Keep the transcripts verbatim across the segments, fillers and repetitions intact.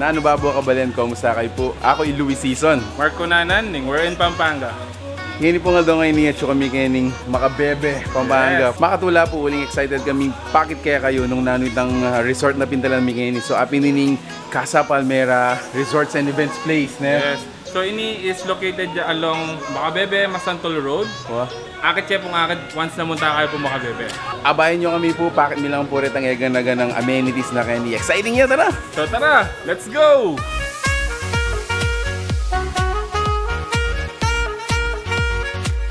Nanu babu a kabalen, kumusta kayu pu? Aku i Louis Sison. Mark Cunanan, ning We're in Pampanga. Ngeni pung aldo ngeni, atyu kami keni ning Macabebe, Pampanga. Yes. Makatula pu, uling excited kami pakit kekayu nung nanu itang, ah, resort a pintalan mi ngeni. So, apin ining Casa Palmera Resorts and Events Place, ne? Yes. So, ini is located ya along Macabebe, Masantol Road. Wa. Akit ya pung akit once na munta kayu pu Macabebe. Abayan yu kami pu, pakit mi lang pu retang egana-ganang amenities na keni. Exciting ya, tara! So, tara! Let's go!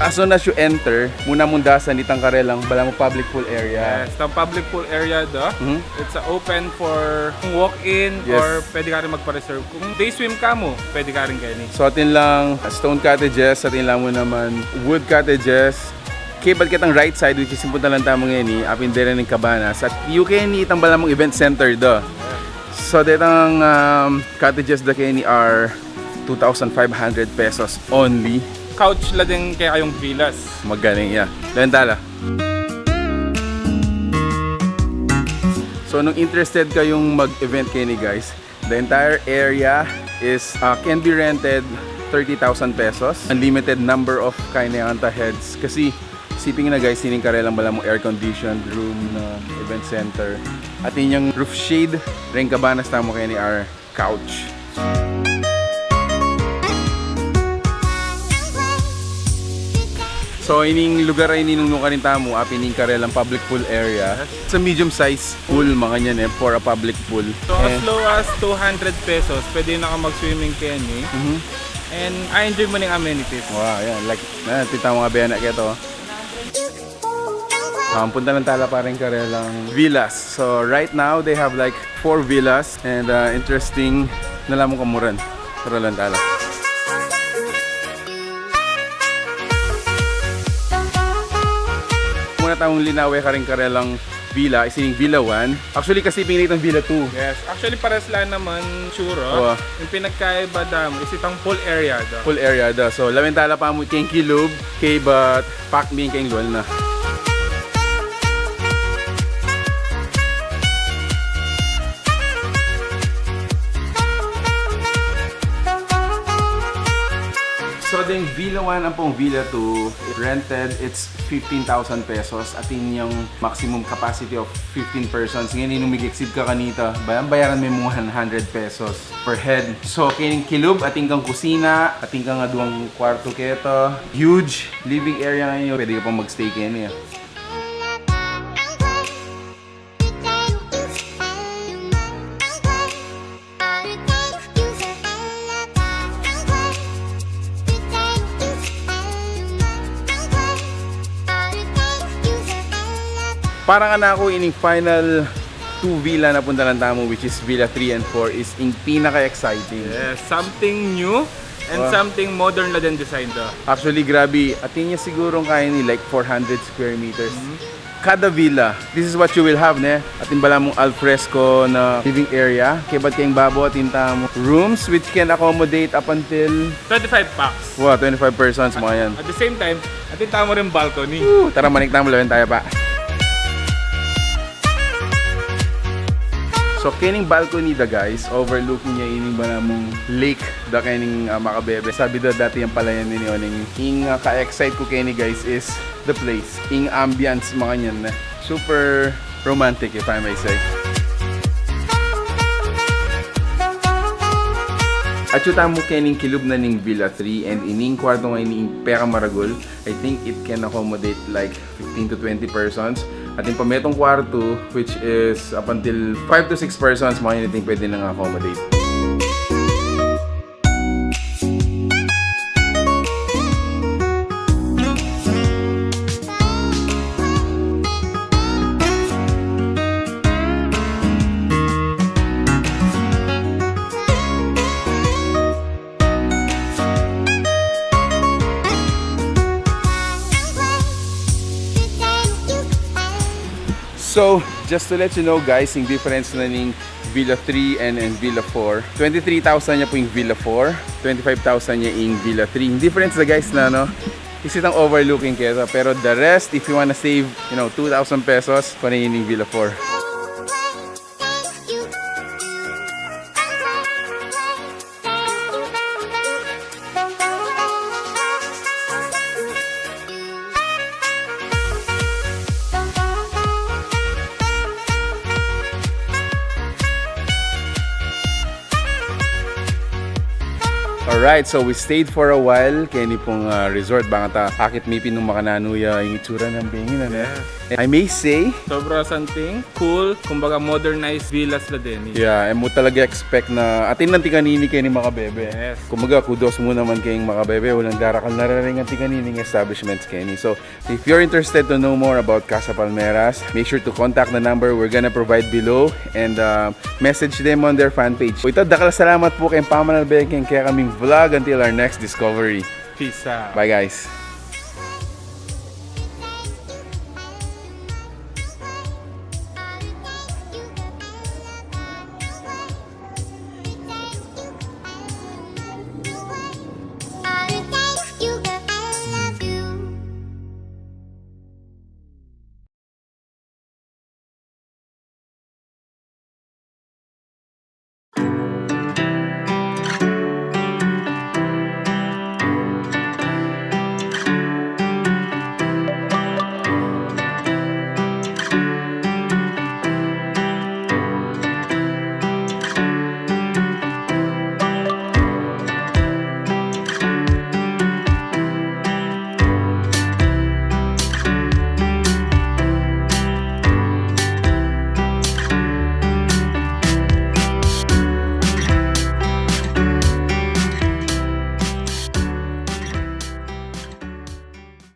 As soon as you enter, muna mung dasan itang karelang balamu public pool area. Yes, itang public pool area da. Mhm. It's, uh, open for walk-in. Yes. Or pwede ka rin magpa-reserve. Kung day swim ka mu, pwede ka rin keni. So, atin lang stone cottages, atin lang mu naman wood cottages. Kaybat ketang right side, which is ing puntalan tamu ngeni, apin deni ing kabanas. At yu keni itang balamung event center da. So, detang, um, cottages da keni are two thousand five hundred pesos only. Couch la din kekayung villas. Magaling, yeah. Lawen tala. So, nung interested kayung mag-event keni, guys, the entire area is, uh, can be rented thirty thousand pesos. Unlimited number of kainekanta heads. Kasi, isipin yu na, guys, ining karelang balamu air-conditioned room na event center. Atin yang roof shade, reng kabanas tamu keni are couch. So, ining lugar a ini nung nukarin tamu, apin ing karelang public pool area. It's a medium size pool, makanyan e, for a public pool. So, as low as two hundred pesos, pwede na ka mag-swimming keni. Mhm. And, ah, enjoy mu ning amenities. Wow, yan. Like, na, tita, mga bena, keto. Um, punta lang tala pa rin karelang villas. So, right now, they have, like, four villas and, uh, interesting na lamung kamuran. Tara lang tala. Muna tayung linawe karing karelang villa, isining Villa One. Actually, kasi pinili itang Villa Two. Yes. Actually, pares la naman tsura. Oo. Yung pinagkaiba da mu is itang pool area da. Pool area da. So, lawen tala pa mu keng kilub, kaybat pakmin keng lual na. So, deng Villa One ampong Villa Two, rented, it's fifteen thousand pesos. Atin yang maximum capacity of fifteen persons. Ngeni, nung mig-exceed ka kanita, bayaran me mu one hundred pesos per head. So, keng kilub, atin kang kusina, atin kang aduang kwartu keta. Huge living area ngeni. Pwede ka pang mag-stay keni, ah. Para kanaku, ining final two villa na puntalan tamu, which is Villa Three and Four, is ing pinaka-exciting. Yes, something new and something modern la din design da. Actually, grabe. Atin ya sigurung kaya ini, like, four hundred square meters. Mhm. Kada villa, this is what you will have, ne? Atin bala mung al fresco na living area. Kaybat keng babo, atin tamu rooms which can accommodate up until twenty-five pax. Wa, twenty-five persons, mga yan. At the same time, atin tamu ring balcony. Woo! Tara, manik tamu, lawen taya pa. So, kening balcony da, guys, overlooking ya ining bala mung lake da kening, ah, Macabebe. Sabi da dati yang palayan ini, o, ning ing, ah, ka-excite ku keni, guys, is the place. Ing ambience, mga yan, eh. Super romantic, if I may say. Atyu tamu kening kilub na ning Villa Three, and ining kwartu ngeni ing pekamaragul. I think it can accommodate, like, fifteen to twenty persons. Atin pa metung kwartu, which is up until five to six persons, mga yan, I think pwede nang accommodate. So, just to let you know, guys, ing difference na ning Villa Three and, and Villa Four. Twenty-three thousand ya pu ing Villa Four, twenty-five thousand ya ing Villa Three. Ing difference na, guys, na, no? Is itang overlooking keta. Pero the rest, if you wanna save, you know, two thousand pesos, kunin yu ning Villa Four. Alright, so we stayed for a while keni pung, ah, resort. Bang ta akit mi pin nung makananu ya ing itsura nang bengin, ano? Yes. I may say, Sobra santing, cool, kumbaga modernized villas la deni. Yeah, e mu talaga expect na atin lang tingkanini keni makabebe. Yes. Kumbaga, kudos mu naman keng makabebe. Walang darakal na reng atin kanini establishments keni. So, if you're interested to know more about Casa Palmeras, make sure to contact the number we're gonna provide below and uh, message them on their fan page. O ita, dakal a salamat pu keng pamanalbe keng kekaming vlog. Until our next discovery. Peace out. Bye, guys.